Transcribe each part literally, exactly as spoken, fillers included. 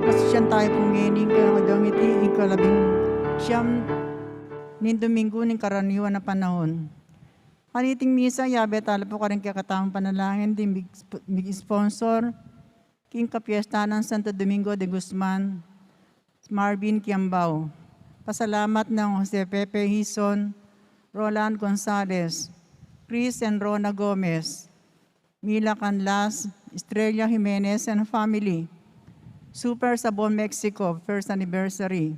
Pasisyan tayu pu ngeni king adang iti ikalabing siyam ning Domingo ning karaniwan a panaun. Kaniting misa, yabe tala pu karing kekatamung panalangin ding mig-, mig-sponsor king kapiestan nang Santo Domingo de Guzman, Marvin Kiambao. Pasalamat nang Jose Pepe Hizon, Roland Gonzalez, Chris and Rona Gomez, Mila Canlas, Estrella Jimenez and family, Super Sabon Mexico, first anniversary,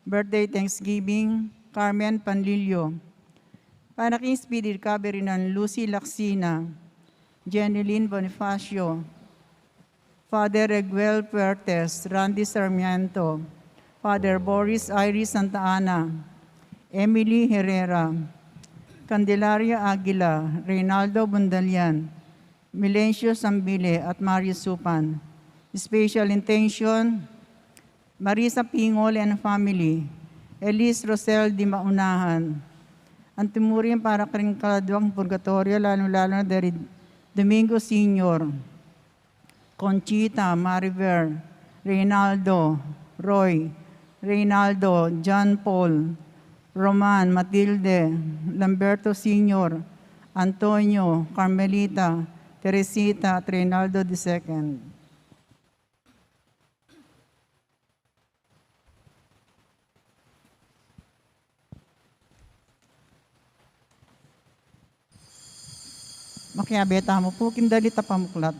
birthday Thanksgiving, Carmen Panlilio. Para king speedy recovery nang Lucy Lacsina, Jenilyn Bonifacio, Father Reguel Fuertes, Randy Sarmiento, Father Boris Iris Santa Ana, Emily Herrera, Candelaria Aguila, Reynaldo Bundalian, Milencio Sambile, at Mario Supan. Special intention, Marisa Pingol and family, Elis Rosel di Maunahan. Anti mu rin para karing kaladua king purgatoryo, lalu-lalu na dari Domingo Senior. Conchita, Mariver, Reynaldo, Roy, Reynaldo, John Paul, Roman, Matilde, Lamberto Senior, Antonio, Carmelita, Teresita, at Reynaldo the second. Makiabe tamu pu king dalit a pamuklat.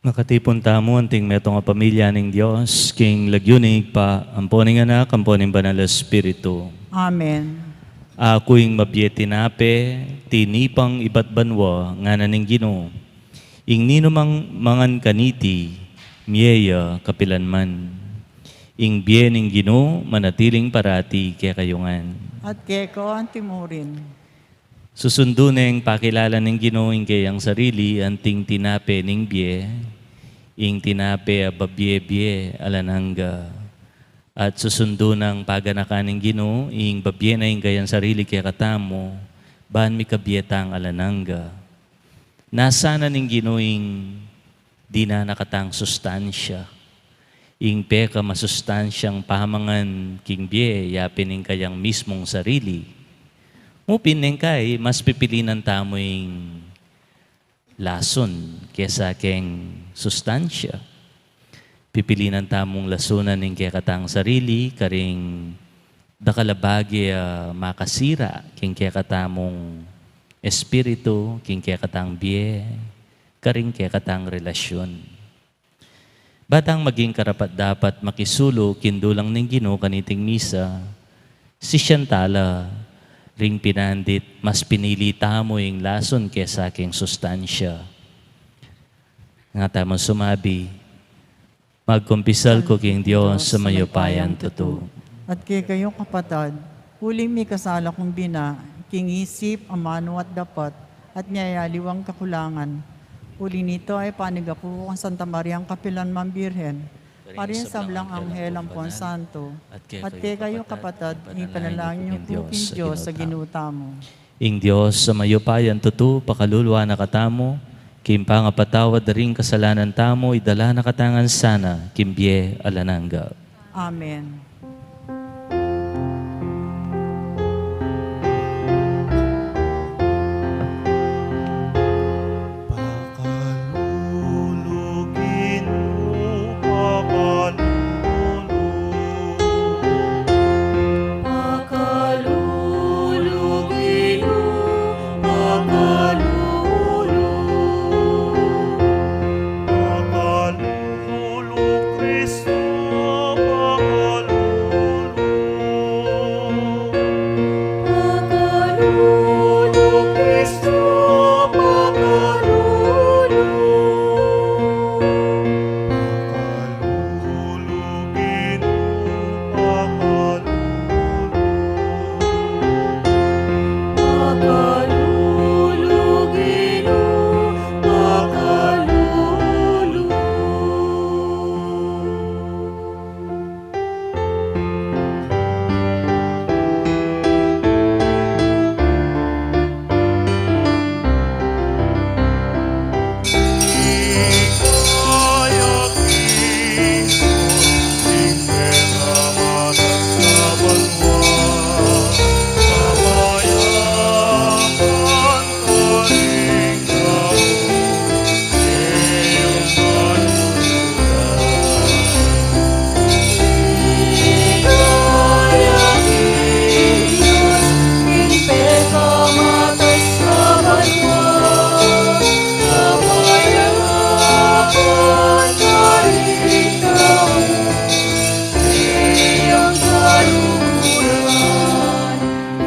Makatipun tamu anting metung a pamilya ning Dios, king lagyu ning Ibpa, ampo ning Anak, ampo ning Banal a Espiritu. Amen. Aku ing mabie tinape, tinipang ibat banua, ngana ning Ginu. Ing ninumang mangan kaniti, mie ya kapilan man. Ing bie ning Ginu, manatiling parati kekayu ngan. At keka antimurin. Susundu neng pakilala ning Ginu ing keyang sarili anting tinape ning bie, ing tinape a babie-bie alang angga. At susundu nang paganakan ning Ginu ing babie na ing kayang sarili kekatamu, ban mikabie tang alang angga. Nasa na ning Ginu ing dinan na katang sustansya. Ing peka masustansyang pamangan king bie, ya pin ing kayang mismung sarili. Mu pin neng kai, mas pipilinan tamu ing lasun kesa keng sustansya. Pipilinan tamung lasunan ing kekatang sarili, karing dakal a bage a makasira king kekatamung espiritu, king kekatang bie, karing kekatang relasyon. Ba tang maging karapat-dapat makisulu king dulang ning Ginu kaniting misa, sisian tala ring pinandit, mas pinili tamu ing lasun kesa king sustansya. Nga tamung sumabi, Magkumpisal ku king Dios a mayupayang tutu. At kekayu, kapatad, uling mikasala kung bina, king isip, amanu at dapat, at miyayaliwang kakulangan. Uli nito, panyawad ku kang Santa Mariang kapilan man Birhen, karing sablang anghel ampon santo, at kekayu, kapatad, ipanalangin yu ku king Dios a Ginu tamu. Ing Dios a mayupayang tutu pakalulu na katamu, king pangapatawad da ring kasalanan tamu, idala na katamu ngan sana king bie alang angga. Amen. Pakalulu, Ginu, pakalulu. Pakalulu, Ginu, pakalulu. Pakalulu, Kristu, pakalulu. Pakalulu, Kristu, pakalulu. Pakalulu, Ginu, pakalulu. Pakalulu, Ginu, pakalulu.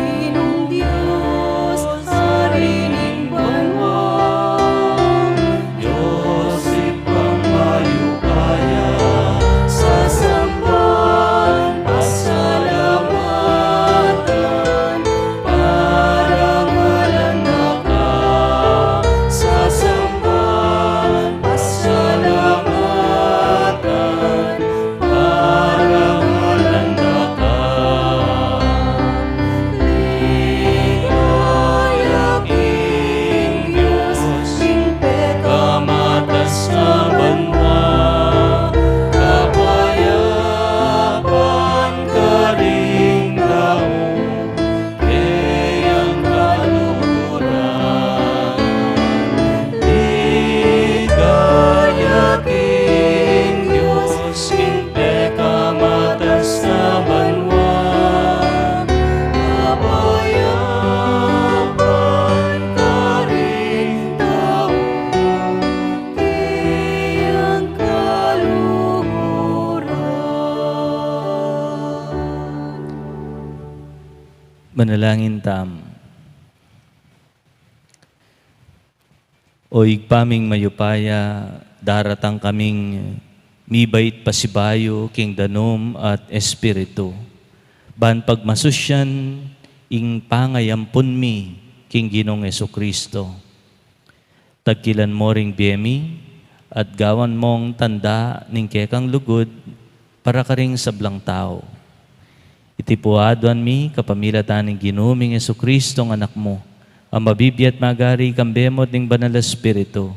Ginung Dios, Ari ning banua, Dios Ibpang mayupaya, sasamban, pasalamatan, parangalan da ka, sasamban, pasalamatan, parangalan da ka. Ligaya king Dios, king pekamatas a banua, kapayapan karing tau, keyang kaluguran. Ligaya king Dios, king pekamatas a banua, kapayapan karing tau, keyang kaluguran. Manalangin tamu. O Ibpa ming mayupaya, daratang kaming mibait pasibayu king danum at espiritu, ban pagmasusyan ing pangayampun mi king Ginung Jesucristo. Tagkilan mo ring bie mi, at gawan mong tanda ning kekang lugud para karing sablang tau. Iti pu aduan mi kapamilatan ning Ginu ming Jesucristo, Anak mu, a mabibie at magari kambe mu at ning Banal a Espiritu,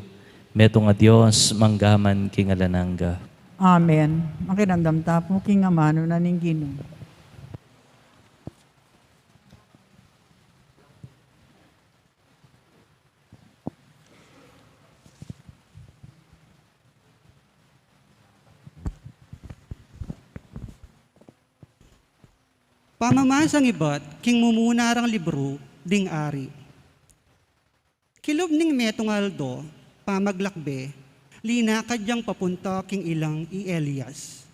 metung a Dios, mangga man king alang angga. Amen. Makiramdam ta pu king amanu na ning Ginu. Pamamasang ibat king mumuna rang libru ding ari. Kilub ning metung a aldo, pamaglakbe, linakad yang papunta king ilang i Elias.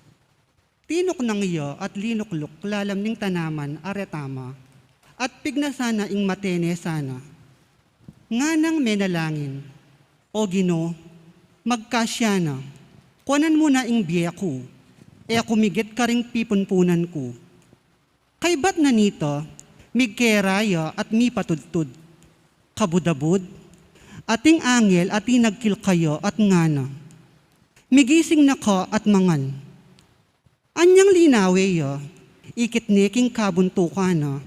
Tinuknang ya at linukluk lalam ning tanaman a retama, at pignasan na ing mate ne sana. Nganang menalangin, "O Ginu, magkasya na. Kuanan mu na ing bie ku, e ku migit karing pipunpunan ku. Kaybat na nita, migkera ya at mipatudtud. Kabud-abud, ating angel a tinagkil kaya at ngana, "Migising na ka at mangan." Anyang linawe ya, ikit ne king kabuntukan na,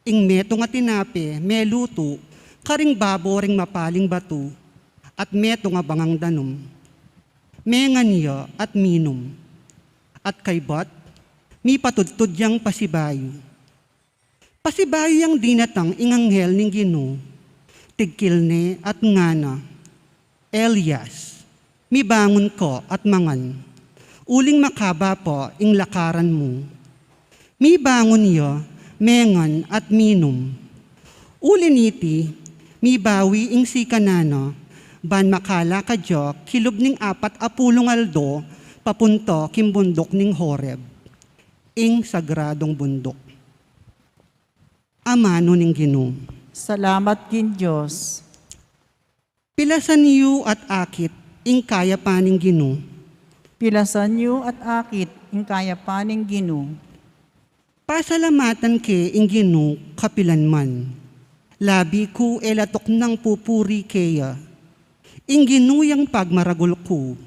ing metung a tinape melutu karing babo ring mapaling batu, at metung a bangang danum. Mengan ya at minum. At kaybat, mipatudtud yang pasibayu. Pasibayu yang dinatang ing anghel ning Ginu, tigkil ne at ngana, "Elias, mibangun ka at mangan, uling makaba pa ing lakaran mu." Mibangun ya, mengan at minum. Uli niti, mibawi ing sikanan na, ban makalakad ya kilub ning apat a pulung aldo papunta king bunduk ning Horeb, ing sagradong bunduk. Amanu ning Ginu. Salamat king Dios. Pilasan yu at akit ing kayapan ning Ginu. Pilasan yu at akit ing kayapan ning Ginu. Pasalamatan ke ing Ginu kapilan man. Labi ku e la tuknang pupuri keya. Ing Ginu yang pagmaragul ku.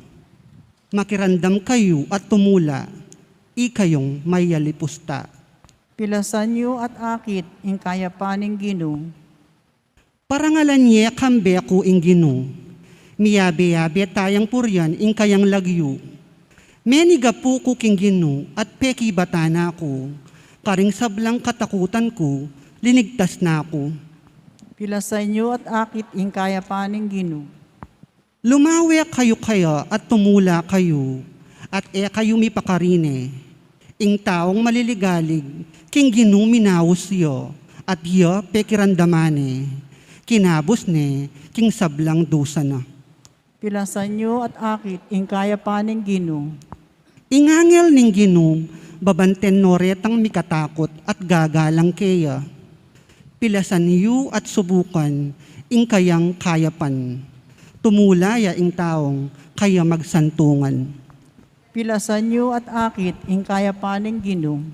Makiramdam kayu at tumula, ikayung mayalipusta. Pilasan yu at akit ing kayapan ning Ginu. Parangalan ye kambe ku ing Ginu. Miyabe-yabe tayang purian ing kayang lagyu. Menigapu ku king Ginu at pekibatan na ku. Karing sablang katakutan ku, linigtas na ku. Pilasan yu at akit ing kayapan ning Ginu. Lumawe kayu kaya at tumula kayu, at e kayu mipakarine. Ing taung maliligalig, king Ginu minaus ya, at ya pekiramdaman ne. Kinabus ne, king sablang dusa na. Pilasan yu at akit ing kayapan ning Ginu. Ing angel ning Ginu, babanten no retang mikatakut at gagalang keya. Pilasan yu at subukan ing kayang kayapan. Tumula ya ing taung kaya magsantungan. Pilasan yu at akit ing kayapan ning Ginu.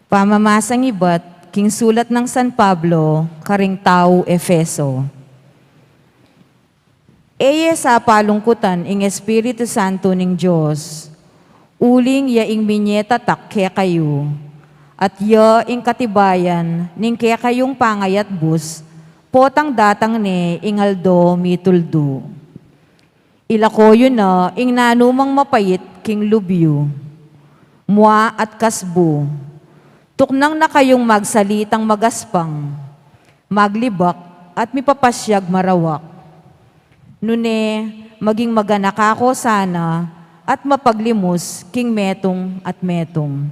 Pamamasang ibat king sulat nang San Pablo karing tau Efeso. E ye sapalungkutan ing Espiritu Santo ning Dios, uling ya ing minye tatak kekayu, at ya ing katibayan ning kekayung pangayatbus, potang datang ne ing aldo mituldu. Ilako yu na ing nanumang mapait king lub yu. Mua at kasbu, tuknang na kayung magsalitang magaspang, maglibak at mipapasyag marawak. Nune, maging maganaka ko sana at mapaglimus king metung at metung.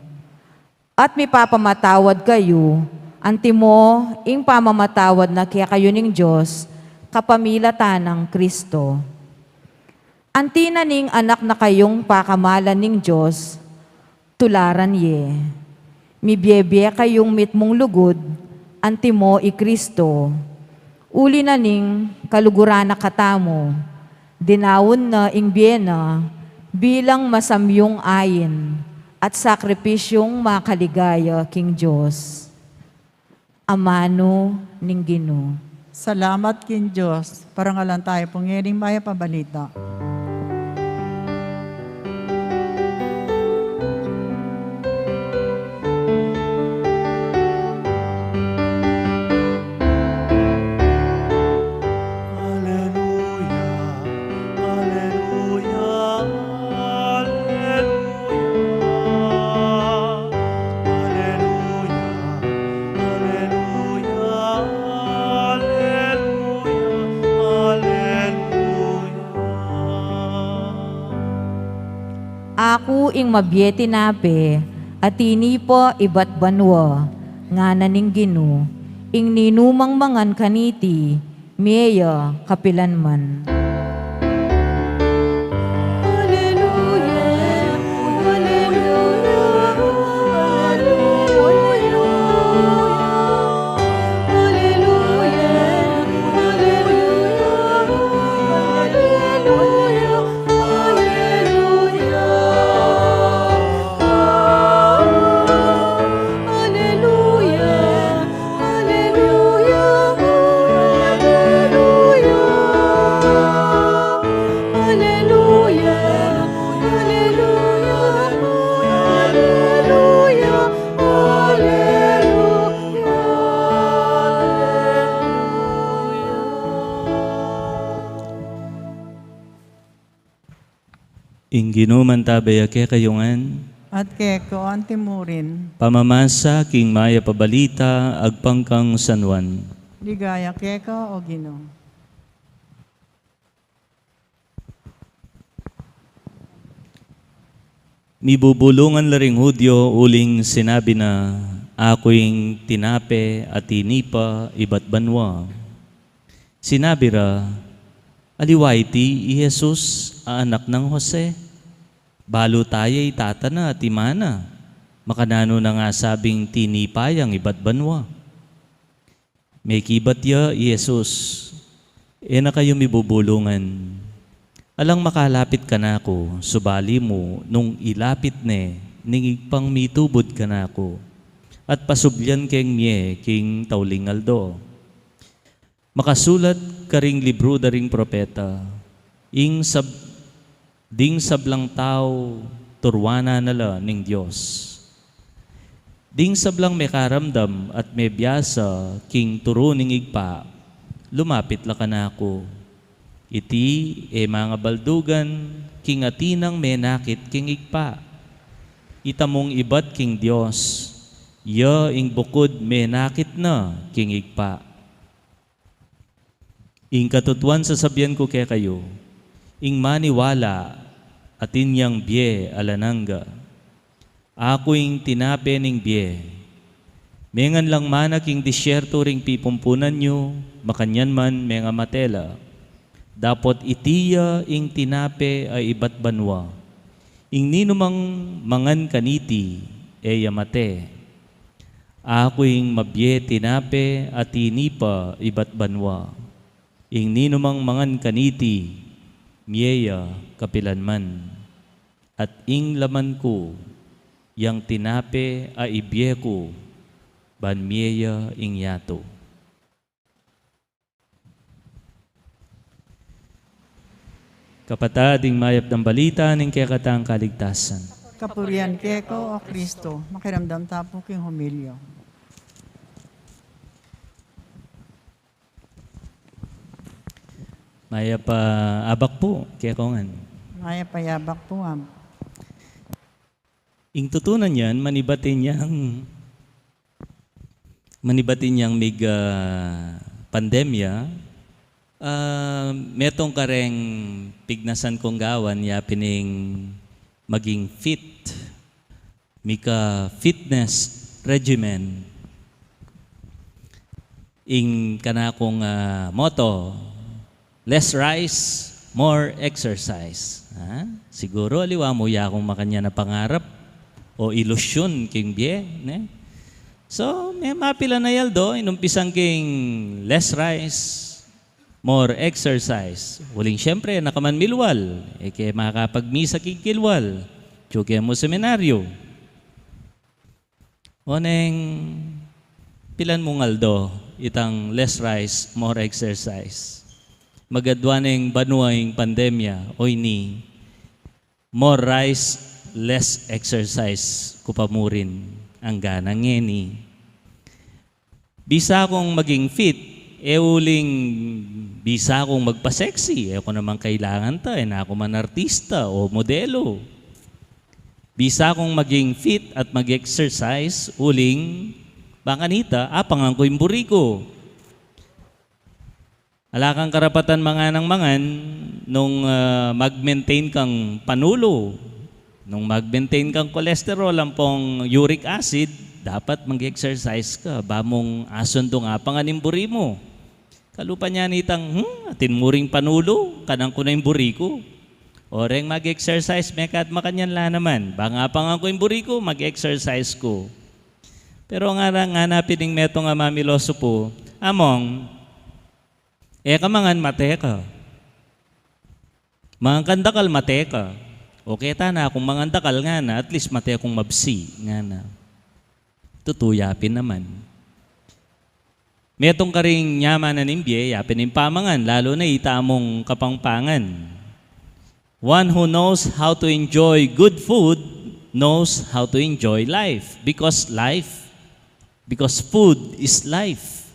At mipapamatawad kayu, antimo ing pamamatawad na kekayu ning Dios kapamilatan nang Kristo. Anti na ning anak na kayung pakamalan ning Dios, tularan ye. Mibie-bie kayung mitmung lugud, antimo i Kristo. Uli na ning kaluguran na katamu, dinaun na ing bie na bilang masamyung ain at sakripisyung makaligaya king Dios. Amanu ning Ginu. Salamat king Dios. Parangalan tayu pu ngening mayap a balita. Aleluya, aleluya, aleluya, aleluya, aleluya, aleluya, aleluya. Aku ing mabie tinape a tinipa ibat banua, ngana ning Ginu, ing ninumang mangan kaniti, Mie ya kapilan man. Ing Ginu mantabe ya kekayu ngan. At keka anti murin. Pamamasa king mayap a balita agpang kang San Juan. Ligaya keka, O Ginu. Mibubulungan la ring Judio uling sinabi na, "Aku ing tinape a tinipa ibat banua." Sinabi ra, "Aliwa iti i Jesus a anak nang Jose? Balu taya i tata na at i ina na, makananu na ngasabing tinipa yang ibat banua?" Mekibat ya i Jesus, "E na kayu mibubulungan. Alang makalapit kanaku, subali mu nung ilapit ne ning Ibpang mitubud kanaku, at pasublian keng mie king tauling aldo. Makasulat karing libru da ring propeta, ing sab-, ding sablang tau turuanan na la ning Dios. Ding sablang mekaramdam at mebiasa king turu ning Ibpa, lumapit la kanaku. Iti e mangabaldugan king atin nang menakit king Ibpa. Itamung ibat king Dios, ya ing bukud menakit na king Ibpa." Ing katutuan sasabian ku kekayu, ing maniwala atin yang bie alang angga. Aku ing tinape ning bie. Mengan lang mana king disyertu ring pipumpunan yu, makanyan man mengamate la. Dapot iti ya ing tinape a ibat banua. Ing ninumang mangan kaniti, e ya mate. Aku ing mabie tinape a tinipa ibat banua. Ing ninumang mangan kaniti, mie ya kapilan man. At ing laman ku, yang tinape a ibie ku, ban mie ya ing yatu. Kapatad, ing mayap nang balita ning kekatang kaligtasan. Kapurian keka, O Kristo. Makiramdam ta pu king homilya. Mayap a abak pu kekayu ngan. Mayap a abak pu, Ab. Ing tutunan yan, manibat inyang, manibat inyang mig, ah, pandemya, ah, metung kareng pignasan kung gawan, ya pin ing maging fit, mika fitness regimen. Ing kanakung, ah, motto, "Less rice, more exercise." Ha? Siguru aliwa mu ya kung makanyan a pangarap o ilusyun king bie, ne? So, me mapilan a aldo, inumpisan king less rice, more exercise. Uling siyempre, nakaman milwal, e ke makapagmisa king kilwal, tsuke mu seminaryo. Oneng pilan mung aldo itang less rice, more exercise. Magadwa neng banua ing pandemya, o ini, more rice, less exercise ku pa murin anggang ngeni. Bisa kung maging fit, e uling bisa kung magpa-sexy, e ku naman kailangan ta, e na ku man artista o modelo. Bisa kung maging fit at mag-exercise, uling, bang kanita, apangan ku ing buri ku. Ala kang karapatan mangan nang mangan nung, ah, mag-maintain kang panulu. Nung mag-maintain kang cholesterol, ampong uric acid, dapat mag-exercise ka. Ba mung asundu nga apangan ing buri mu. Kalupa na nitang, hmm, atin mu ring panulu, kanan ku na ing buri ku. O reng mag-exercise, mekad makanyan la naman. Bang apangan ku ing buri ku, mag-exercise ku. Pero ngara, ngana pin ning metung a mamiloso pu, Among, e ka mangan, mate ka. Mangan kang dakal, mate ka. O keta na kung mangan dakal, ngana, at least mate kung mabsi, ngana. Tutu ya pin naman. Metung karing nyaman na ning bie, ya pin ing pamangan, lalu na itamung Kapampangan. One who knows how to enjoy good food knows how to enjoy life, because life, because food is life.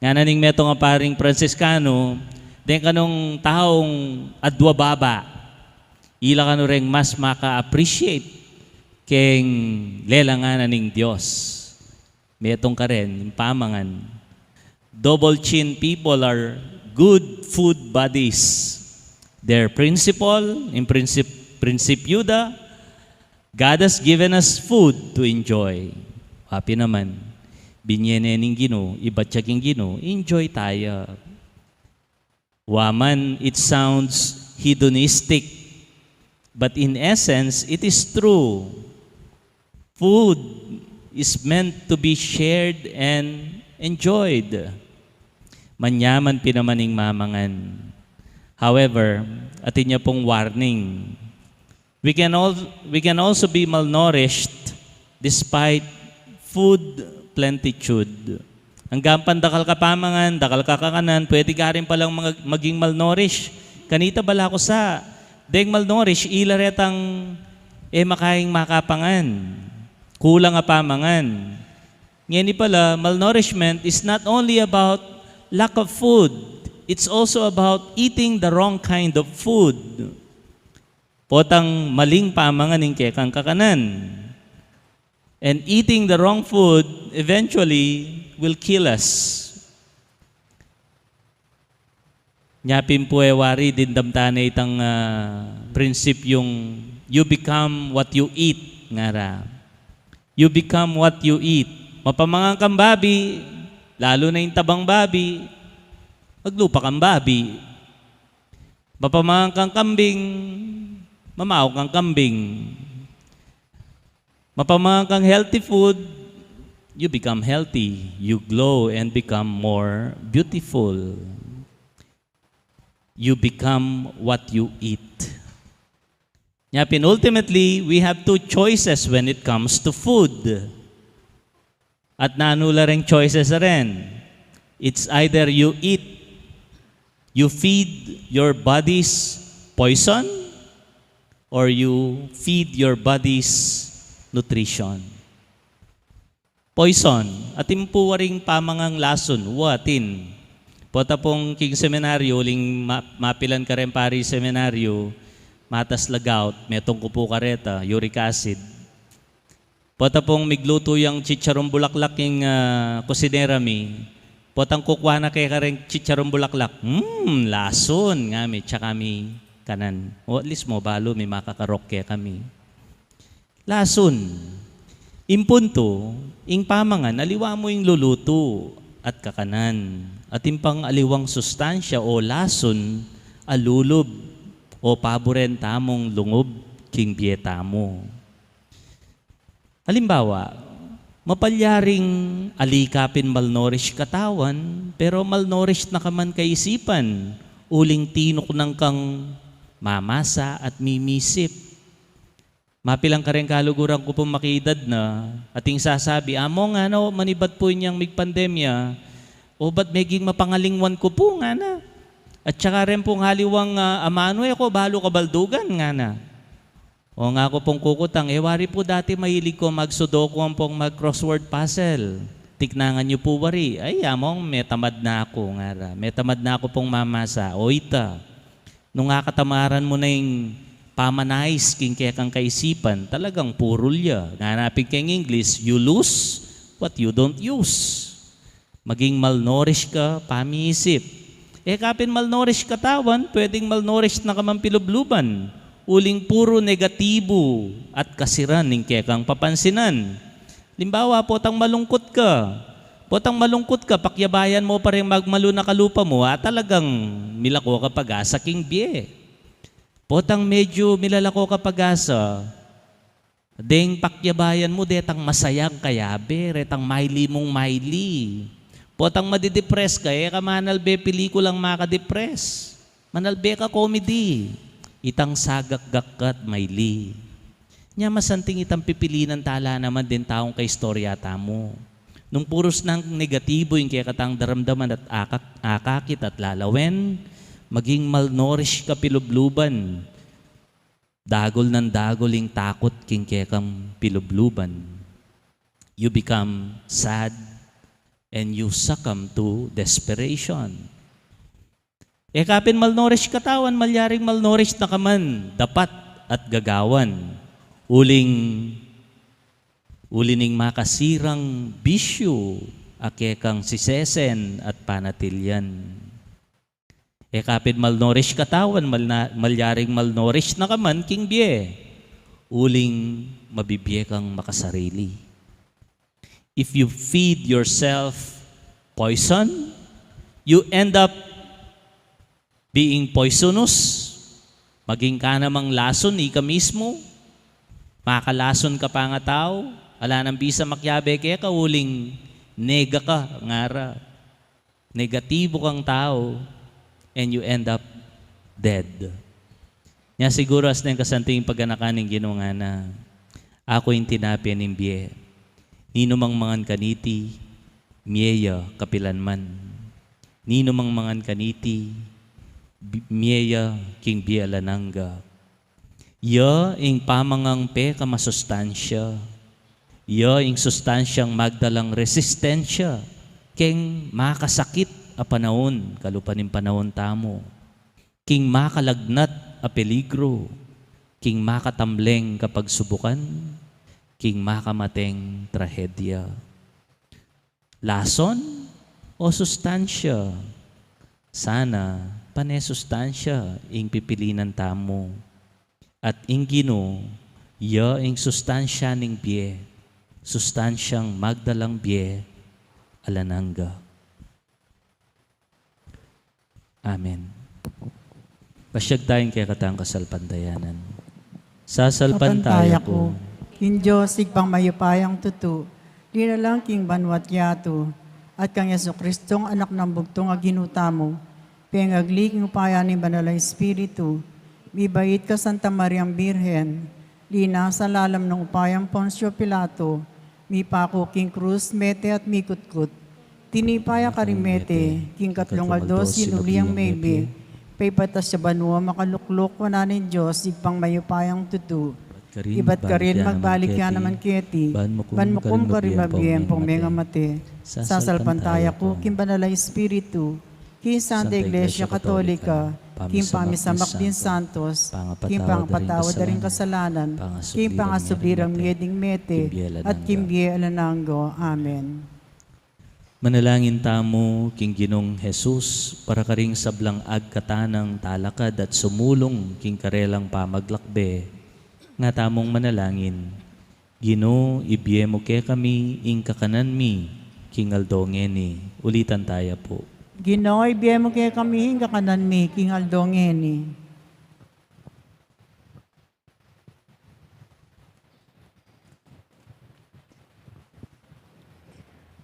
Ngana ning metung a paring Fransiskano, deng kanung taung adwa baba, ila kanu reng mas maka-appreciate keng lelangan na ning Dios. Metung karen ing pamangan. Double chin people are good food buddies. Their principle, ing prinsip-, prinsipyu da, God has given us food to enjoy. Wa pin naman, binie ne ning Ginu, ibat ya king Ginu, enjoy taya. Wa man, it sounds hedonistic, but in essence, it is true. Food is meant to be shared and enjoyed. Manyaman pin naman ing mamangan. However, atin ya pung warning. We can al-, we can also be malnourished despite food plentitude. Anggang pan dakal ka pamangan, dakal ka kakanan, pwede ka rin palang mag-, maging malnourished. Kanita bala ku sa, deng malnourished, ila retang e makaing makapangan. Kulang a pamangan. Ngeni pala, malnourishment is not only about lack of food, it's also about eating the wrong kind of food. Potang maling pamangan ing kekang kakanan. And eating the wrong food eventually will kill us. Nya pin pu e wari dimdam tane itang, ah, prinsipyung "You become what you eat," ngara. You become what you eat. Mapamangan kang babi, lalu na ing tabang babi, maglupa kang babi. Mapamangan kang kambing, mamaw kang kambing. Mapamangan kang healthy food, you become healthy, you glow and become more beautiful. You become what you eat. Nya pin, ultimately, we have two choices when it comes to food. At nanu la reng choices a ren? It's either you eat, you feed your body's poison, or you feed your body's nutrition. Poison, atin pu waring pamangang lasun, wa atin. Pota pung king seminaryo, uling ma-, mapilan ka rin pari seminaryo, matas la gout, metung ku pu kareta, uric acid. Pota pung miglutu yang chicharong bulaklak ing, ah, kusinera mi. Potang kukua na keka reng chicharong bulaklak. Hmm, lasun, ngami, tsaka mi kanan. O at least mo, balu mi makakarok kekami. Lasun. Ing puntu, ing pamangan, aliwa mu ing lulutu at kakanan. Atin pang aliwang sustansya o lasun a lulub o paburen tamung lungub king bie tamu. Alimbawa, mapalyaring ali ka pin malnourished katawan, pero malnourished na ka man kaisipan, uling tinuknang kang mamasa at mimisip. Mapilan kareng kaluguran ku pung makiedad na, ating sasabi, "Among, ngana, manibat pu inyang migpandemya, o ba't meging mapangalingwan ku pu, ngana. At saka rin pung aliwang, ah, amanu e ku balu kabaldugan," ngana. O nga ku pung kukutang, "E wari pu dati mahilig ku mag-sudoku ampong mag-crossword puzzle. Tiknangan yu pu wari." "Ay, Among, metamad na ku," ngara. "Metamad na ku pung mamasa." O ita, nung akatamaran mu na ing pamanais king kekang kaisipan, talagang purul ya. Ngana pin keng English, "You lose what you don't use." Maging malnourished ka pamiisip. E ka pin malnourished katawan, pwedeng malnourished na ka man pilubluban. Uling puru negatibu at kasiran ing kekang papansinan. Limbawa, potang malungkut ka, Potang malungkut ka, pakyabayan mu pa ring magmalu na kalupa mu, ah, talagang milako ka pag-asa king bie. Potang medyu milalako ka pag-asa, deng pakyabayan mu, detang masayang kayabe, retang maili mung maili. Potang madidepress ka, e ka manalbe pelikulang makadepress. Manalbe ka comedy. Itang sagakgak ka't maili. Nya masanting itang pipilinan tala naman deng taung kaistorya tamu. Nung purus nang negatibu ing kekatang daramdaman at akak-, akakit at lalawen, maging malnourished ka pilubluban. Dagul nang dagul ing takut king kekang pilubluban. You become sad and you succumb to desperation. E ka pin malnourished katawan, malyaring malnourished na ka man, dapat at gagawan. Uling, uli ning makasirang bisyu a kekang sisesen at panatilyan. E ka pin malnourished katawan, mal-, malyaring malnourished na ka man king bie. Uling mabibie kang makasarili. If you feed yourself poison, you end up being poisonous. Maging ka namang lason, ika mismu. Makalason ka pa nga tau, ala nang bisa makiabe keka, uling nega ka, ngara. Negatibu kang tau, and you end up dead. Nya siguru asne ing kasanting paganakan ning Ginu, ngana, "Aku ing tinape ning bie. Ninumang mangan kaniti, mie ya kapilan man. Ninumang mangan kaniti, bi-, mie ya king bie alang angga." Ya ing pamangang pekamasustansya. Ya ing sustansyang magdalang resistensya keng makasakit a panaun, kalupa ning panaun tamu, king makalagnat a peligru, king makatamleng kapagsubukan, king makamateng trahedya. Lason o sustansya? Sana pane sustansya ing pipilinan tamu. At ing Ginu, ya ing sustansya ning bie, sustansyang magdalang bie alang angga. Amen. Pasyag tayang kekatang kasalpantayanan. Sasalpantaya ku king Dios, Ibpang mayupayang tutu, linalang king banua't yatu, at kang Jesucristong Anak nang bugtung a Ginu tamu, pengagli king upaya ning Banal a Espiritu, mibait kang Santa Mariang Birhen, linasa lalam ning upayang Poncio Pilato, mipaku king krus, mete at mikutkut. Tinipa ya karing mete, king katlung aldo sinubli yang mebie, paibatas ya banua, makalukluk wanan ning Dios, Ibpang mayupayang tutu. Ibat karin magbalik ya naman keti, ban mukum karing mabie ampong mengamate. Sasalpantaya ku king Banal a Espiritu, king Santa Iglesia Katolika, king pamisamak ding santos, king pangapatawad da ring kasalanan, king pangasubli rang mie ding mete, at king bie alang angga. Amen. Manalangin tamu king Ginung Jesus para karing sablang agkatan nang talakad at sumulung king karelang pamaglakbe. Nga tamung manalangin. Ginu, ibie mu kekami ing kakanan mi king aldo ngeni. Ulitan taya pu. Ginu, ibie mu kekami ing kakanan mi king aldo ngeni.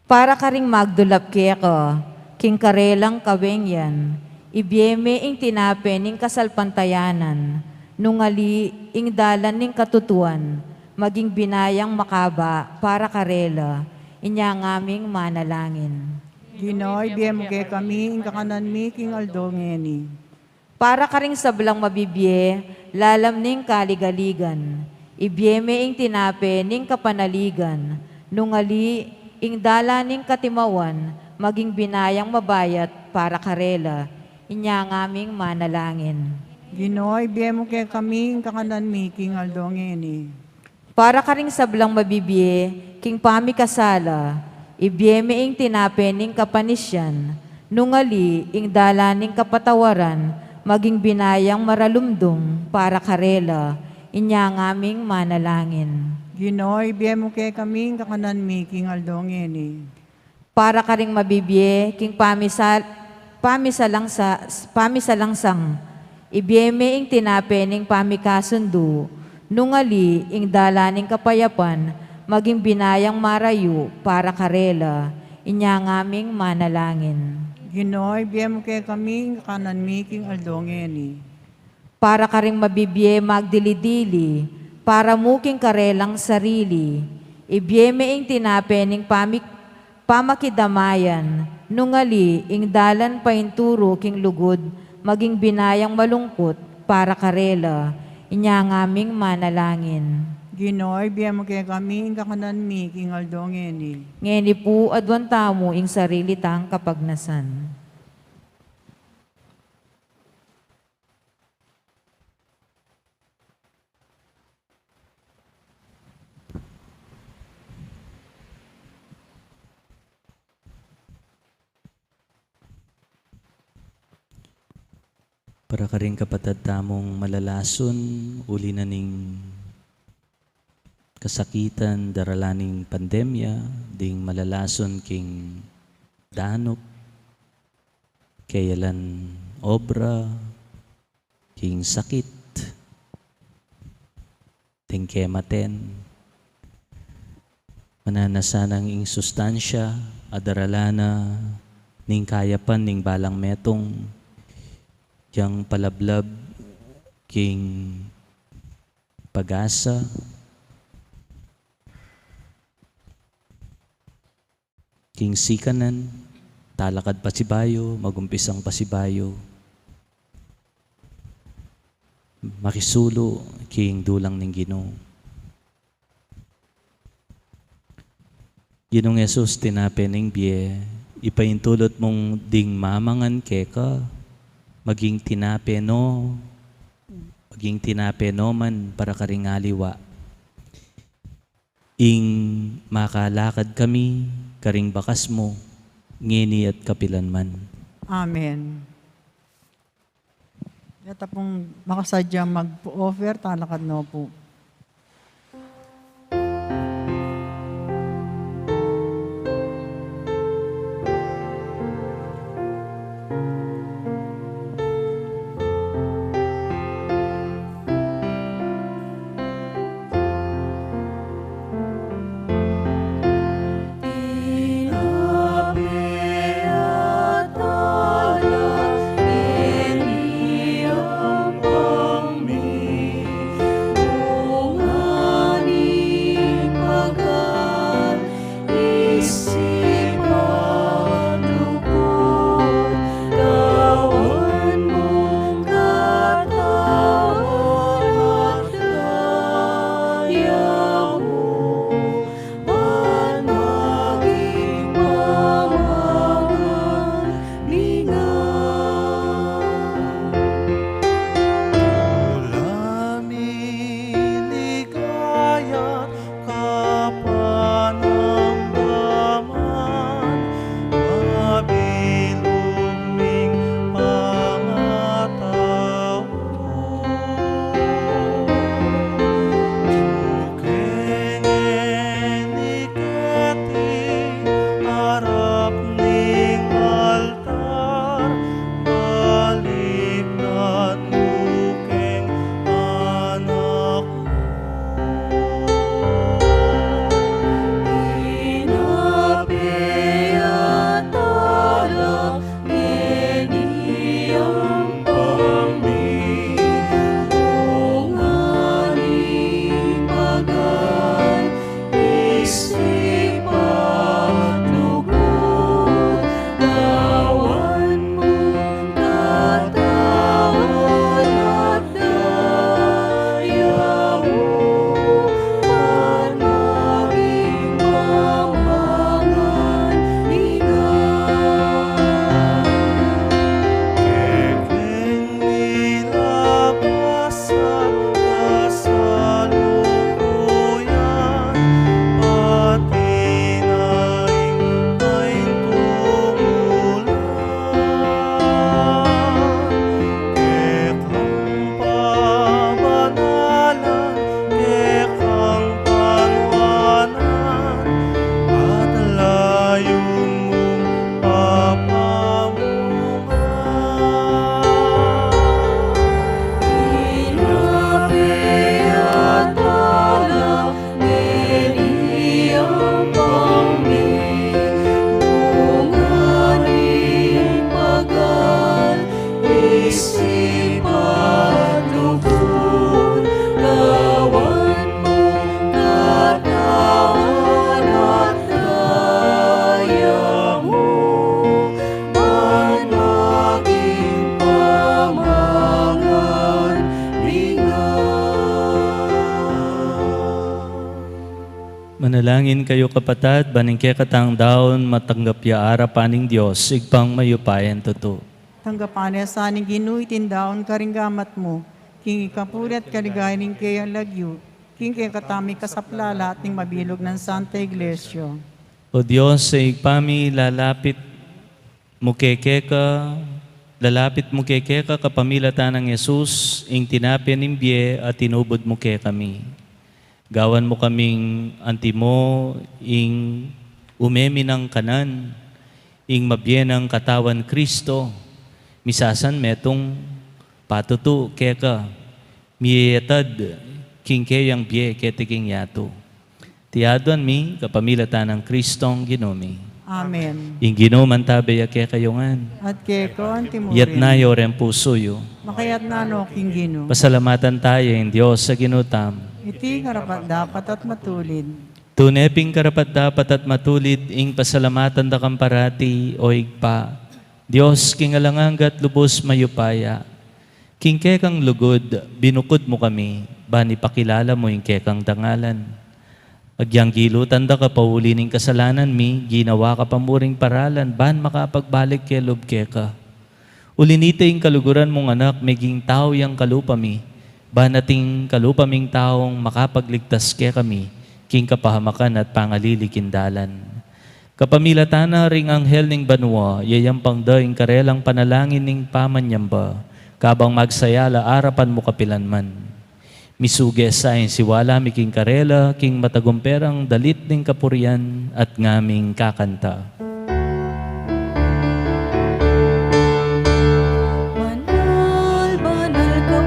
Para karing magdulap keka, king karelang kawengyan, ibie me ing tinape ning kasalpantayanan, nung ali ing dalan ning katutuan, maging binayang makaba para karela, inya ngaming manalangin. Ginu, ibie mu kekami ing kakanan mi king aldo ngeni. Para karing sablang mabibie lalam ning kaligaligan, ibie me ing tinape ning kapanaligan, nung ali ing dalan ning katimawan, maging binayang mabayat para karela, inya ngaming manalangin. Ginu, ibie mu kekami ing kakanan mi king aldo ngeni. Para karing sablang mabibie king pamikasala, ibie me ing tinape ning kapanisian, nung ali ing dalan ning kapatawaran, maging binayang maralumdum para karela, inya ngaming manalangin. Ginu, ibie mu kekami ing kakanan mi king aldo ngeni. Para karing mabibie king pamisal-, pamisalangsa-, pamisalangsang, ibie me ing tinape ning pamikasundu, nung ali ing dalan ning kapayapan, maging binayang marayu para karela. Inya ngaming manalangin. Ginu, ibie mu kekami ing kakanan mi king aldo ngeni. Para karing mabibie magdili-dili, para mu king karelang sarili. Ibie me ing tinape ning pamik-, pamakidamayan, nung ali ing dalan painturu king lugud, maging binayang malungkut para karela. Inya ngaming manalangin. Ginu, ibie mu kekami ing kakanan mi king aldo ngeni. Ngeni pu, aduan tamu ing sarili tang kapagnasan. Para karing kapatad tamung malalasun, uli na ning kasakitan, daralan ning pandemya, ding malalasun king danup, keyalan obra, king sakit, ding kematen. Mananu na sanang ing sustansya a daralan na ning kayapan ning balang metung, yang palablab king pag-asa, king sikanan, talakad pasibayu, magumpisang pasibayu, makisulu king dulang ning Ginu. Ginung Jesus, tinape ning bie, ipaintulut mung ding mamangan keka, maging tinape no, maging tinape no man para karing aliwa. Ing makalakad kami karing bakas mu, ngeni at kapilan man. Amen. Yata pung makasadya mag-offer, talakad no pu. Sipat lugud, gawan mung katawan at daya mu, ban maging pamangan mi ngan. Manalangin kayu, kapatad, ban ing kekatang daun matanggap ya arapan ning Dios, Ibpang mayupayang tutu. Tanggapan na sa ning Ginu iting daun karing gamat mu, king ikapuri at kaligayan ning keyang lagyu, king kekatang mikasaplalan at ning mabilug nang Santa Iglesia. O Dios, sa Ibpa mi, lalapit mu kekeka, lalapit mu kekeka kapamilatan nang Jesus, ing tinape ning bie a tinubud mu kekami. Gawan mu kaming antimo ing ume mi nang kanan, ing mabie nang katawan Kristo, misasan metung patutu keka, miyayatad king keyang bie keti king yatu. Iti aduan mi kapamilatan nang Kristong Ginu mi. Amen. Ing Ginu mantabe ya kekayu ngan. At keka mu rin. Itas yu reng pusu yu. Makaitas no king Ginu. Pasalamatan taya ing Dios a Ginu tamu. Iti karapat-dapat at matulid. Tune pin karapat-dapat at matulid ing pasalamatan da kang parati, O Ibpa, Dios king alang angga at lubus mayupaya. King kekang lugud binukud mu kami, ban ipakilala mu ing kekang dangalan. Agyang gilutan da ka pauli ning kasalanan mi, ginawa ka pa mu ring paralan ban makapagbalik kelub keka. Uli na nita, ing kaluguran mung Anak meging tau yang kalupa mi, ban ating kalupa ming taung makapagligtas kekami king kapahamakan at pangalili king dalan. Kapamilatan na ring anghel ning banua, yayampang da ing karelang panalangin ning pamanyamba, kabang magsaya la arapan mu kapilan man. Misuge sa ing siwala mi king karela, king matagumperang dalit ning kapurian at ngaming kakanta. Banal, banal ka,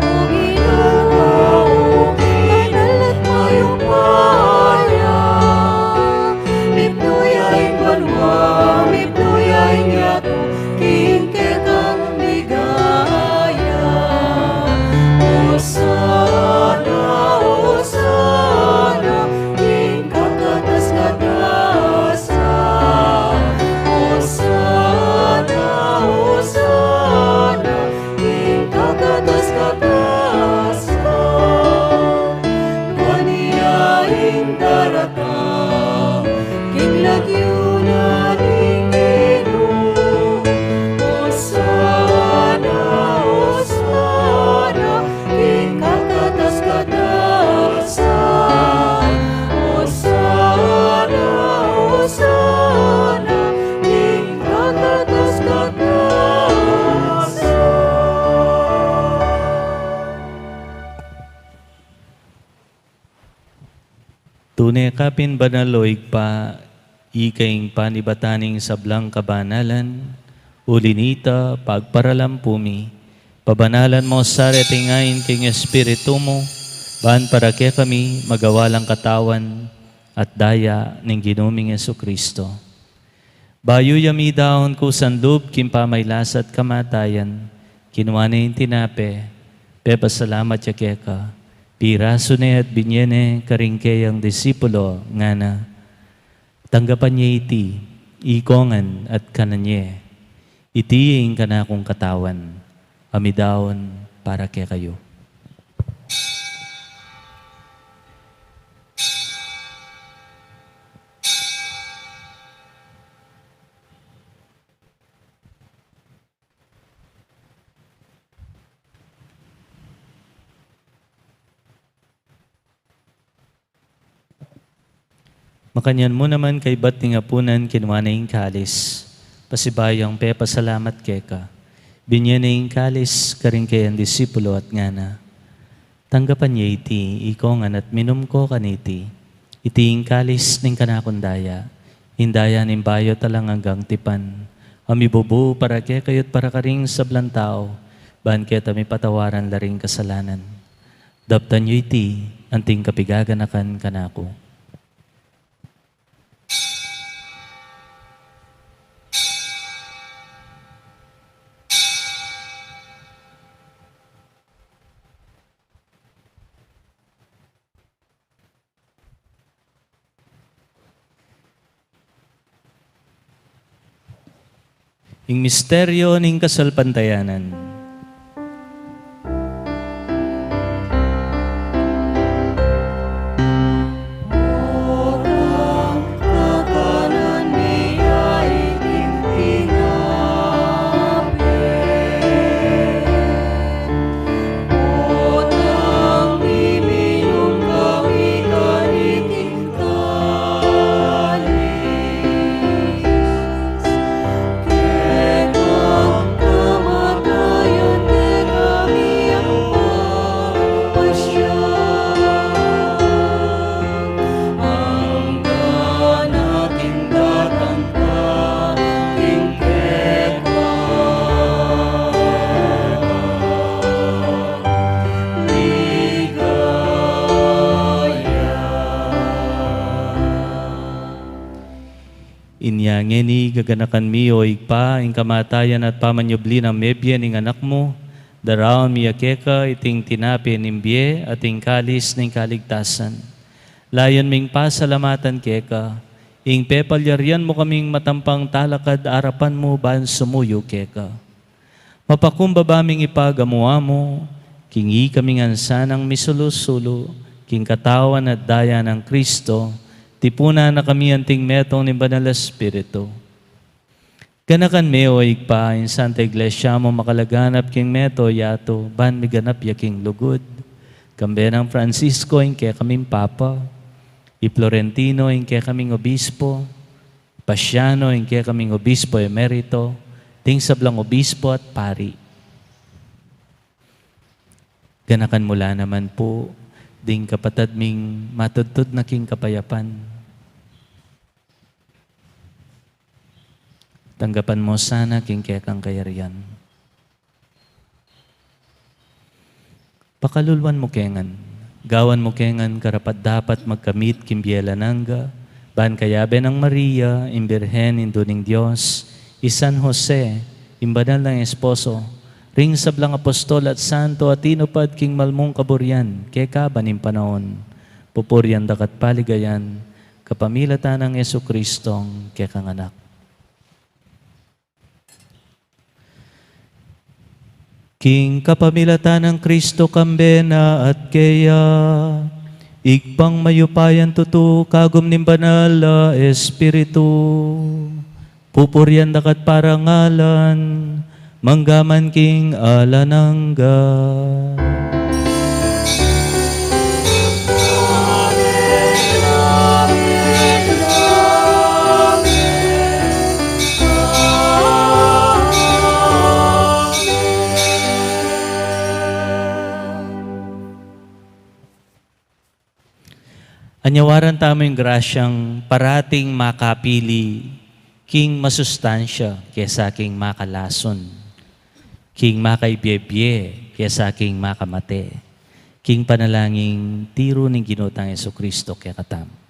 O Ginu, banal at mayupaya. Mipnu ya ing banua, mipnu ya ing yatu, king kekang ligaya. Osana, Osana, king kakatas-katasan. Osana, Osana, king kakatas-katasan. Nuan ya ing daratang king lagyu na ning Ginu. Osana, Osana, king kakatas-katasan. Osana, Osana, king kakatas-katasan. Tune ka pin banal, O Ibpa, ika ing panibatan ning sablang kabanalan, uli na nita, pagparalan pu mi, pabanalan mu sa reting ain king Espiritu mu, ban para kekami magawa lang katawan at daya ning Ginu ming Jesucristo. Bayu ya midaun kusa lub king pamailas at kamatayan, kinua ne ing tinape, pepasalamat ya keka, pirasu ne at binie ne karing keyang disipulo, ngana: Tanggapan ye iti, ikongan at kanan ye. Iti ing kanakung katawan, a midaun para kekayu. Makanyan mu naman kaybat ning apunan, kinua ne ing kalis, pasibayu yang pepasalamat keka, binie ne ing kalis karing keyang disipulo at ngana: Tanggapan ye iti, ikongan at minum ko kaniti. Iti ing kalis ning kanakung daya, ing daya ning bayu at alang anggang tipan, a mibubu para kekayu at para karing sablang tau, ban keta mipatawaran la ring kasalanan. Daptan yu iti, anting kapigaganakan kanaku. Ing misteryo ning kasalpantayanan. Inya ngeni gaganakan mi, o Ibpa, ing kamatayan at pamanyubli nang mebie ning Anak mu, daraun mi ya keka iting tinape ning bie at ing kalis ning kaligtasan. Layun ming pasalamatan keka ing pepalyarian mu kaming matampang talakad arapan mu ban sumuyu keka. Mapakumbaba ming ipagamu-amu king ikami ngan sanang misulu-sulu king katawan at daya nang Kristo, tipunan na kami anting metung ning Banal a Espiritu. Ganakan me, o Ibpa, ing Santa Iglesia mu makalaganap king mabilug a yatu, ban miganap ya king lugud, kambe nang Francisco ing kekaming Papa, i Florentino ing kekaming Obispo, Pasiano ing kekaming Obispo Emerito, ding sablang obispo at pari. Ganakan mu la naman pu ding kapatad ming matudtud na king kapayapan. Tanggapan mu sana king kekang kayarian. Pakaluluan mu ke ngan, gawan mu ke ngan karapat-dapat magkamit king bie alang angga, ban kayabe nang Maria, ing Birhen, Indu ning Dios, i San Jose, ing banal nang esposo, ring sablang apostol at santo a tinupad king malmung kaburian keka ban ing panaun, pupurian daka at paligayan, kapamilatan nang Jesucristong kekang Anak. King kapamilatan nang Kristo, kambe na at keya, Ibpang mayupayang tutu, kagum ning Banal a Espiritu, pupurian daka at parangalan, mangga man king alang angga. Anyawaran tamu ing grasyang parating makapili king masustansya kesa king makalasun, king makaibie-bie kesa king makamate, king panalangin ning Ginu tang Jesucristo kekatamu.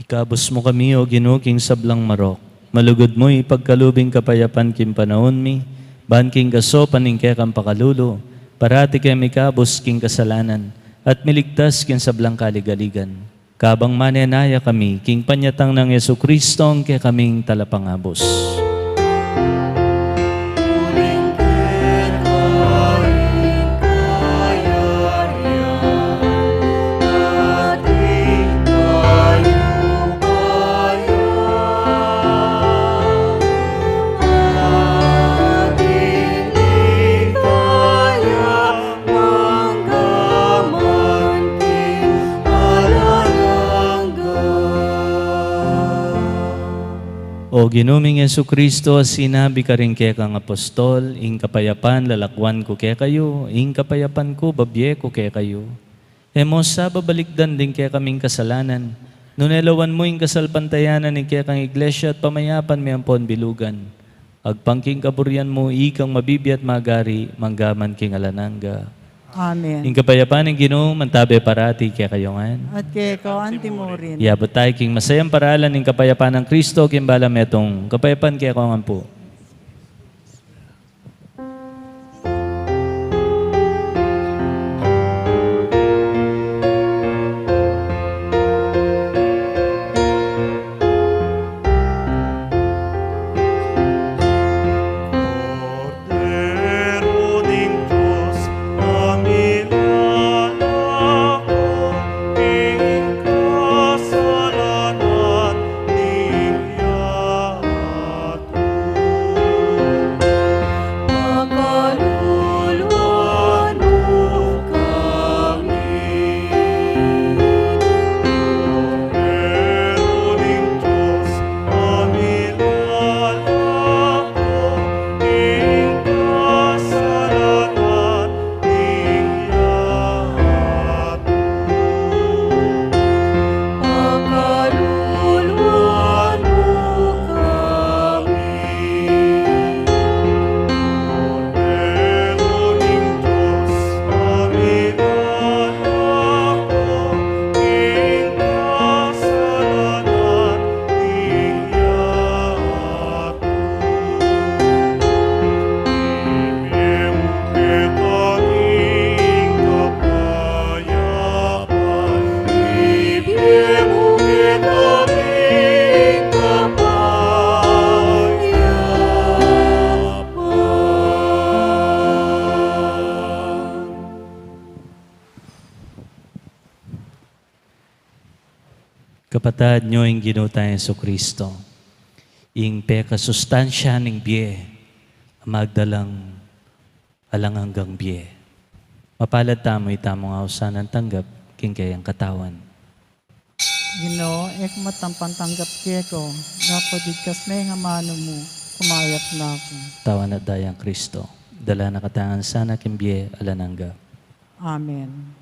Ikabus mu kami, O Ginu, king sablang marok. Malugud mu ipagkalub ing kapayapan king panaun mi, ban king kasopan ning kekang pakalulu, parati keng mikabus king kasalanan, at miligtas king sablang kaligaligan. Kabang manenaya kami king panyatang nang Jesucristo, ing kekaming Talapangabus. O Ginu ming Jesucristo, a sinabi karing kekang apostol, ing kapayapan lalakwan ku kekayu, ing kapayapan ku babie ku kekayu. E mu sa babalikdan ding kekaming kasalanan, nune lawan mu ing kasalpantayanan ning kekang Iglesia at pamayapan mi ampon bilugan. Agpang king kaburian mu, ikang mabibie at magari, mangga man king alang angga. Amen. Ing kapayapan ning Ginu, mantabe parati kekayu ngan. At keka mu rin. Iabut tamu king masayang paralan ning kapayapan nang Kristo, king balang metung, kapayapan kekayu ngan pu. Kapatad, ing Ginu tang Jesucristo, ing pekasustansya ning bie, a magdalang alang anggang bie. Mapalad tamu, itamu ngan sana tanggap king keyang katawan. Ginu, e ku matampang tanggap keka, dapot igkas me ing amanu mu, kumayap na ku. Katawan at dayang Kristo, dala na katamu ngan sana king bie alang angga. Amen.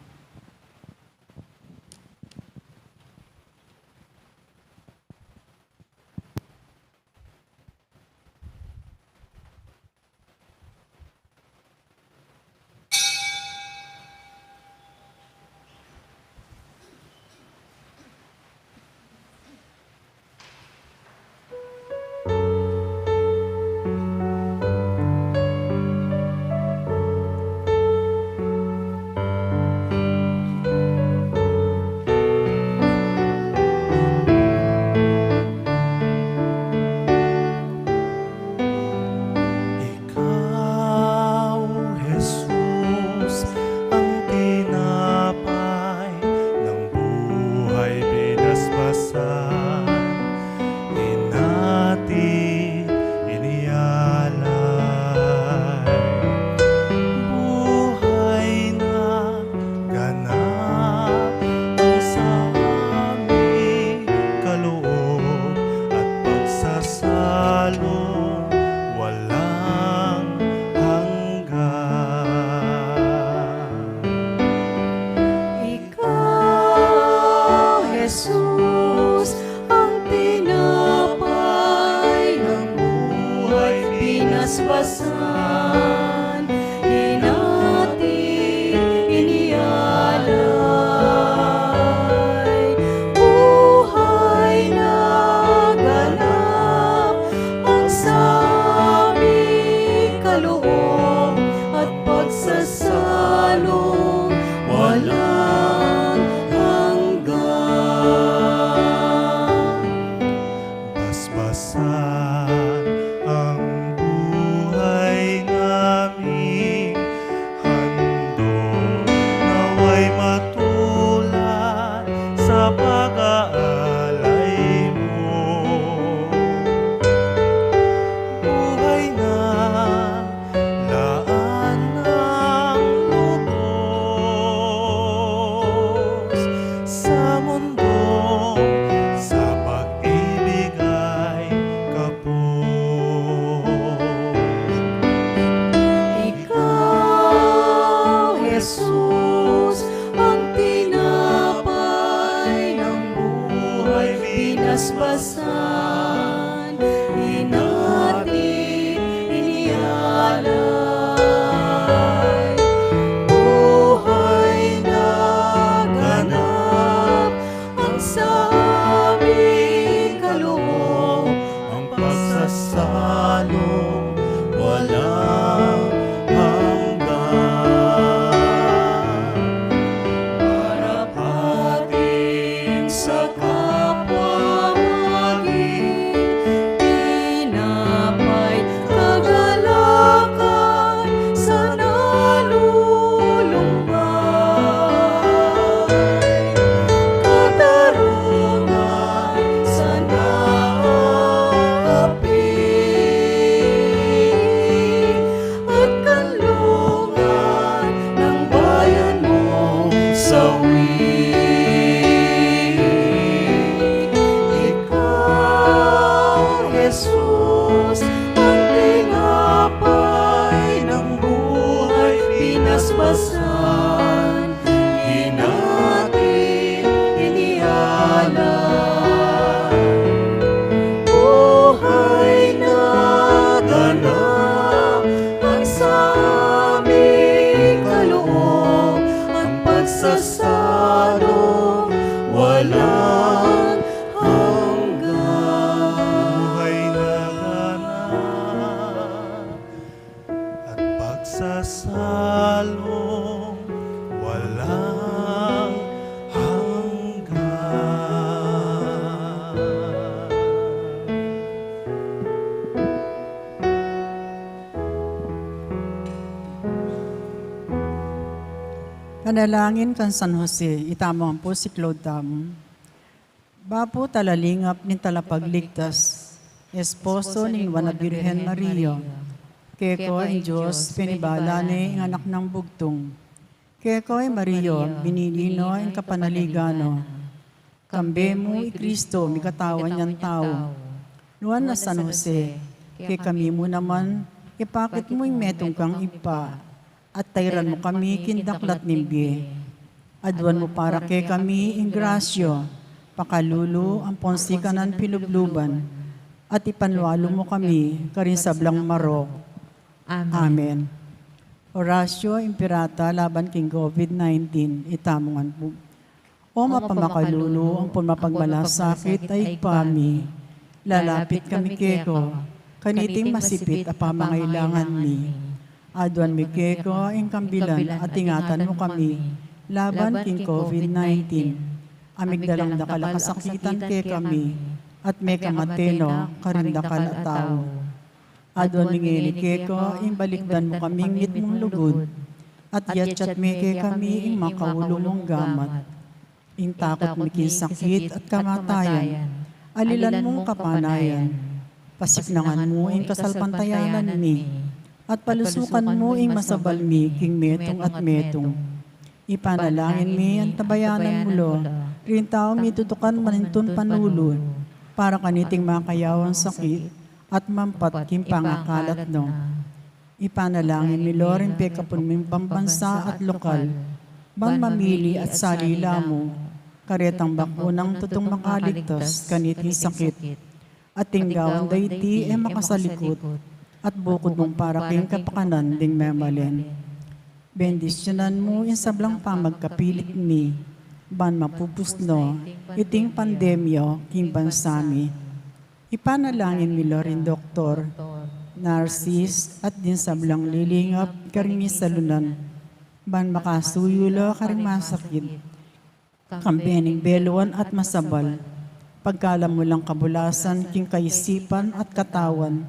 Ikaw, Jesus, ang tinapay ng buhay, binasbasan, hinati, inialay. Buhay na ganap ang sa aming kaloob at pagsasalong walang hanggan. Ikaw, Jesus, ang tinapay ng buhay, binasbasan, hinati, inialay. Buhay loob at pagsasalung walang hanggan. Basbasan ang buhay naming handog, nawa'y matulad sa pag-aalay mo. Buhay na laan ng lubos sa mundong sa pag-ibig ay kapos. Ikaw, Jesus, ang tinapay ng buhay, binasbasan, hinati, inialay. Buhay na ganap ang sa aming kaloob, ang pagsasalung walang hanggan. Para pating sa kapwa maging tinapay, kagalakan sa nalulumbay, katarungan sa naapi, at kanlungan ng bayan mong sawi. Ikaw, Jesus, ang tinapay ng buhay, binasbasan, hinati, inialay. Buhay na ganap ang sa aming kaloob, ang pagsasalung walang hanggan. Buhay na ganap at pagsasalung walang hanggan. Panalangin kang San Jose. Itamu ampo si Claude tamu. Bapu talalingap ning Talapagligtas, esposo ning Nuan a Birhen Maria, keka ing Dios penibala ne ing anak nang bugtung. Keka i Maria binili no ing kapanaligan no. Kambe mu i Kristo mikatawan yang tau. Nuan a San Jose, kekami mu naman ipakit mu ing metung kang Ibpa, at tairan mu kami king daklat ning bie. Aduan mu para kekami ing grasya, pakalulu ampon sikanan pilubluban, at ipanwalu mu kami karing sablang marok. Amen. Amen. Orasyo Imperata laban king COVID nineteen, itamu ngan pu. O mapamakalulu ampon mapagmalasakit a Ibpa mi, lalapit kami keka kaniting masipit a pamangailangan mi. Aduan mi keka ing kambilan at ingatan mu kami laban king COVID nineteen. A migdalang dakal a kasakitan kekami at mekamate no karing dakal a tau. Aduan mi ngeni keka ing balikdan mu kaming mitmung lugud, at yatyat me kekami ing makaulu mung gamat. Ing takut mi king sakit at kamatayan, alilan mung kapanayan. Pasiknangan mu ing kasalpantayanan mi, at palusukan mu ing masabal mi king metung at metung. Ipanalangin mi antabayanan mu lo ring taung mitutukan manintun panulu para kaniting makayawang sakit at mampat king pangakalat no. Ipanalangin mi lo ring pekapun ming pambansa at lokal, ban mamili at sali la mu karetang bakunang tutung makaligtas kaniting sakit. At ing gawan da iti e makasalikut, at bukud mung para king kapakanan ding memalen. Bendisyunan mu ing sablang pamagkapilit mi, ban mapupus no iting pandemya king bansa mi. Ipanalangin mi lo ring doktor, Narcis, at ding sablang lilingap karing misalunan, ban makasuyu la karing masakit, kambe ning beluan at masabal. Pagkalam mu lang kabulasan king kaisipan at katawan,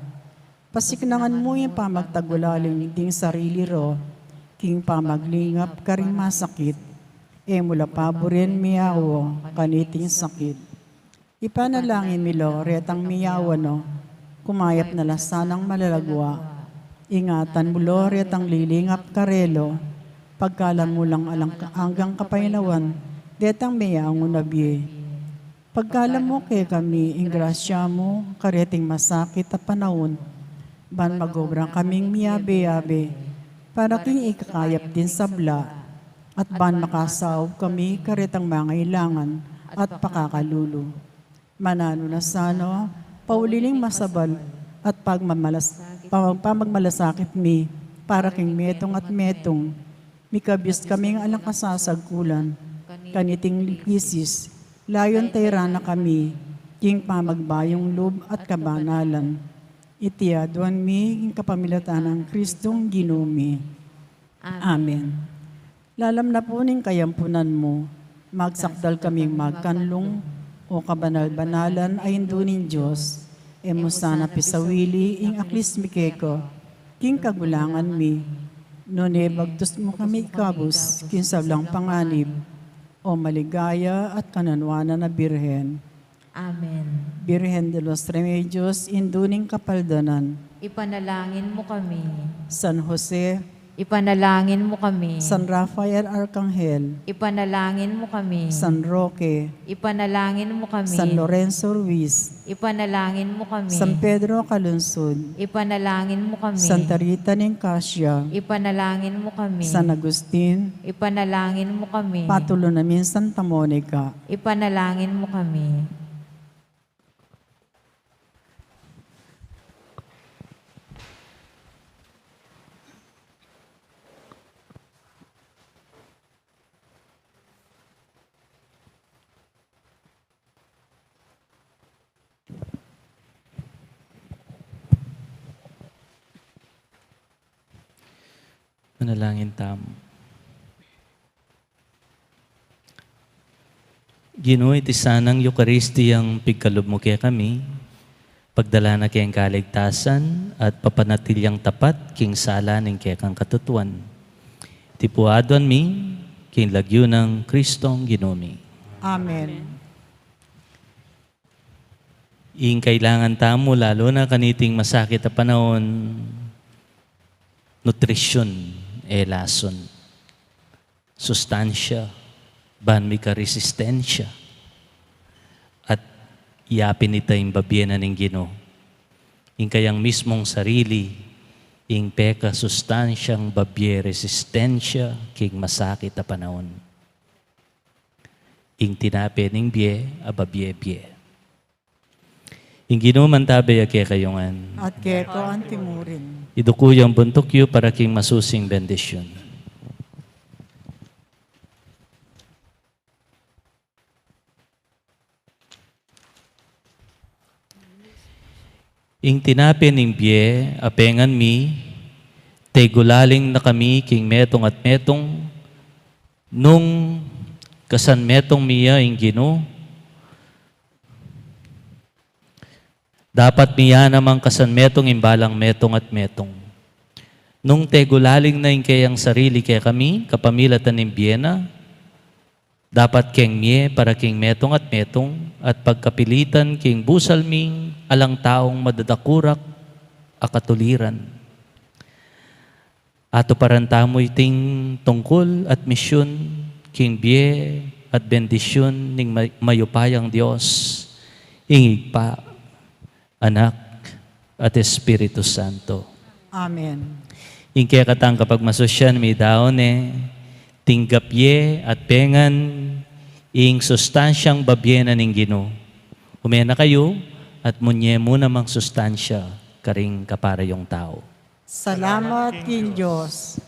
pasiknangan mu ing pamagtagulaling ding sarili ra king pamaglingap karing masakit. E mu la paburen miyawa kaniting sakit. Ipanalangin mi la retang miyawa na, kumayap na la sanang malagwa. Ingatan mu la retang lilingap karela, pagkalam mu lang alang anggang kapaynawan detang meangu na bie. Pagkalam mu kekami ing grasya mu kareting masakit a panaun, ban magobra kaming miyabe-yabe para king ikakayap ding sabla, at ban makasaup kami karetang mangailangan at pakakalulu. Mananu na sana, pauli ning masabal at pagmamalas-, pamag-, pamagmalasakit mi para king metung at metung, mikabus kaming alang kasasagkulan kaniting krisis, layun tayran na kami king pamagbayung lub at kabanalan. Iti aduan mi king kapamilatan nang Kristong Ginu mi. Amen. Amen. Lalam na pu ning kayampunan mu, magsakdal kaming magkanlung, O kabanal-banalan a Indu ning Dios, e mu sana pisawili ing aklis mi keka king kagulangan mi, nune bagtus mu kami ikabus king sablang panganib, O maligaya at kananwanan a Birhen. Amen. Birhen de los Remedios, Indu ning Kapaldanan. Ipanalangin mu kami. San Jose. Ipanalangin mu kami. San Rafael Arcangel. Ipanalangin mu kami. San Roque. Ipanalangin mu kami. San Lorenzo Ruiz. Ipanalangin mu kami. San Pedro Calungsod. Ipanalangin mu kami. Santa Rita ning Cascia. Ipanalangin mu kami. San Agustin. Ipanalangin mu kami. Patulun namin Santa Monica. Ipanalangin mu kami. Manalangin tamu. Ginu, iti sanang Eukaristiyang pigkalub mu kekami, pagdala na keng kaligtasan at papanatili yang tapat king sala ning kekang katutuan. Iti pu aduan mi king lagyu nang Kristong Ginu mi. Amen. Ing kailangan tamu, lalu na kaniting masakit a panaun, nutrisyun, e lasun, sustansya, ban mika resistensya, at yapin ita ing babie na ning Ginu. Ing kayang mismung sarili, ing peka sustansyang babie resistensya king masakit a panaun. Ing tinape ning bie a babie-bie. Ing Ginu mantabe ya kekayu ngan. At keka antimurin. Iduku yang buntuk yu para king masusing bendisyun. Ing tinape ning bie a pengan mi, tegulaling na kami king metung at metung, nung kasanmetung mi ya ing Ginu, dapat mi ya namang kasanmetung ing balang metung at metung. Nung tegulaling na ing keyang sarili kekami, kapamilatan ning bie na, dapat keng mie para king metung at metung, at pagkapilitan king busal ming alang taung madadakurak a katuliran. Atuparan tamu iting tungkul at misyun king bie at bendisyun ning may-, mayupayang Dios, ing Ibpa, Anak, at Espiritu Santo. Amen. Ing kekatang kapagmasusyan midaun ne, tinggap ye at pengan ing sustansyang babie na ning Ginu. Ume na kayu at munye mu namang sustansya karing kaparayung tau. Salamat king Dios.